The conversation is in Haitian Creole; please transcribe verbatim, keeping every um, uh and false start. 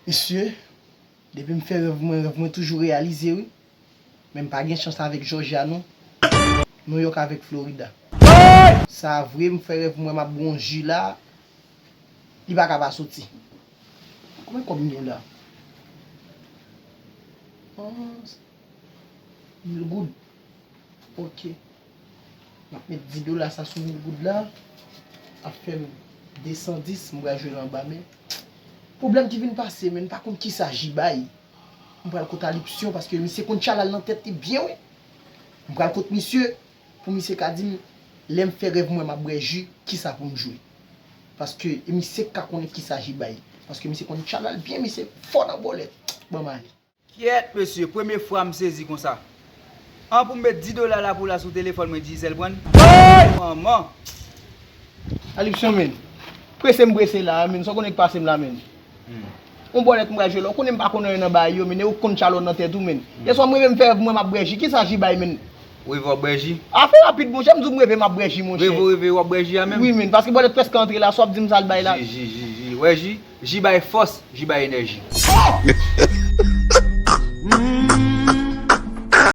Mesye, depi m fè rèv mwen, rèv mwen toujou reyalize wi. Men m pa gen chans avèk Georgia non. New York avèk Florida. Sa vre, m fè rèv mwen m ap bwè yon ji la. Li pa ka pa soti. Konbyen kòb m gen la? Ah, mil goud. Ok. M ap met dis dola sa sou mil goud la. Ap fè m de san dis, m pral jwe l anba men. Pwoblèm ki vin pase, men m pa konn kisa ji bay. M pral kot Alipsyon paske misye konn tchala l nan tèt li byen wi. M pral kot misye pou misye ka di m lè m fè rèv mwen m ap bwè ji, kisa pou m jwe. Paske e misye k ka konnen kisa ji bay. Paske misye konn tchala l byen, misye fò nan bòlèt. Ban m ale. Kyèt mesye, premye fwa m sezi konsa. An pou m met dis dola la pou la sou telefòn mwen, Digicel pran l. Manman! Alipsyon men. Prese m prese la, men sa w konnen k pase m la, men. Yon bòlèt m pral jwe la, ou konnen m pa konn anyen nan bagay yo, men e ou k konn tchala w nan tèt ou, men. Yèswa m reve m fè rèv mwen m ap bwè ji, kisa ji bay, men? Ou reve w ap bwè ji? A fè rapid, monchè, m di w m reve m ap bwè ji, monchè. Reve w reve w ap bwè ji a menm? Wi, men, paske bòlèt prèske antre la, sa w ap di m sa l bay la. Ji, ji, ji, ji. Wè ji, ji bay fòs, ji bay enèji.